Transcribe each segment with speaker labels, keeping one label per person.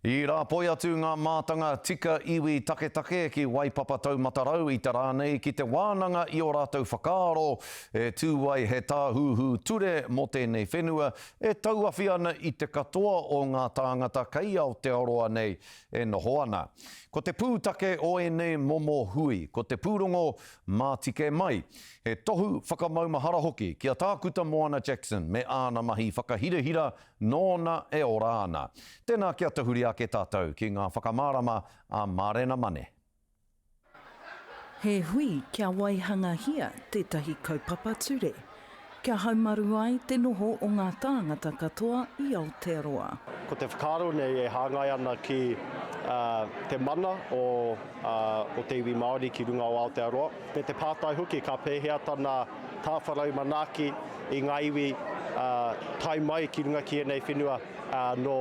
Speaker 1: I rāpoi atu ngā mātanga tika iwi taketake ki Waipapa Taumata Rau i te rā nei ki te wānanga i ō rātou whakaaro e tū ai he tāhuhu ture mō tēnei whenua e tauawhi ana i te katoa o ngā tāngata kei Aotearoa nei e noho ana. Ko te pūtake o ēnei momo hui, ko te pūrongo Mātike Mai, he tohu whakamaumahara hoki ki a Tākuta Moana Jackson me āna mahi whakahirahira Nōna e ora ana. Tēnā kia tahuri ake tātou ki ngā whakamārama a Mārena Mane.
Speaker 2: He hui kia waihangahia tētahi kaupapa ture, kia haumaru ai te noho o ngā tāngata katoa i Aotearoa.
Speaker 3: Ko te whakaaro nei e hāngai ana ki te mana o te iwi Māori ki runga o Aotearoa, me te pātai hoki ka pēhea tana tāwharau manaaki i ngā iwi tae mai ki runga ki ēnei whenua nō,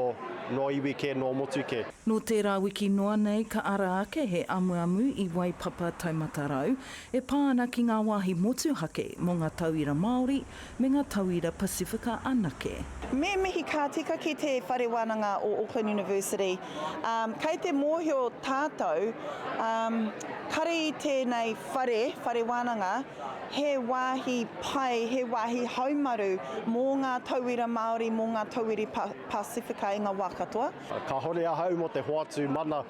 Speaker 3: nō iwi kē, nō motu kē.
Speaker 2: Nō tērā wiki noa nei ka ara ake he amuamu i Waipapa Taumatarau e pā ana ki ngā wāhi motuhake mō ngā tauira Māori me ngā tauira Pasifika anake.
Speaker 4: Me mihi ka tika ki te Whare Wānanga o Auckland University. Kei te mōhio tātou, kare i tēnei whare, whare wānanga, He wāhi pai, he wāhi haumaru mō ngā tauira Māori, mō ngā tauiri Pasifika i ngā wā katoa.
Speaker 3: Kāhore ahau mō te hoatu mana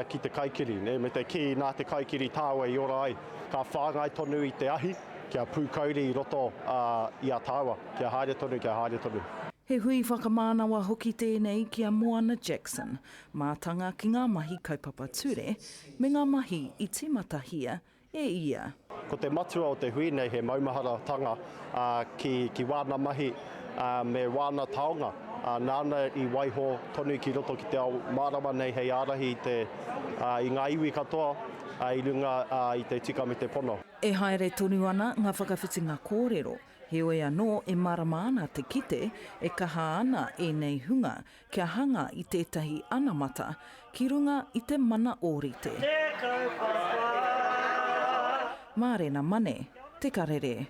Speaker 3: ki te kaikiri, me te kī nā te kaikiri tāua i ora ai. Ka whāngai tonu i te ahi kia pūkauri i roto i a tāua, kia haere tonu, kia haere tonu.
Speaker 2: He hui whakamānawa hoki tēnei ki a Moana Jackson, mātanga ki ngā mahi kaupapa ture me ngā mahi i tīmatahia e ia.
Speaker 3: Ko te matua o te hui nei he maumaharatanga ki wāna mahi me wāna taonga nāna i waiho tonu ki roto ki te ao mārama nei hei ārahi i te i ngā iwi katoa i runga i te tika me te pono.
Speaker 2: E haere tonu ana ngā whakawhitinga kōrero, heoi anō e mārama ana te kite e kaha ana ēnei hunga Kia hanga i tētahi anamata ki runga i te mana ōrite. Te kaupapa. Mārena Mane, Te Karere.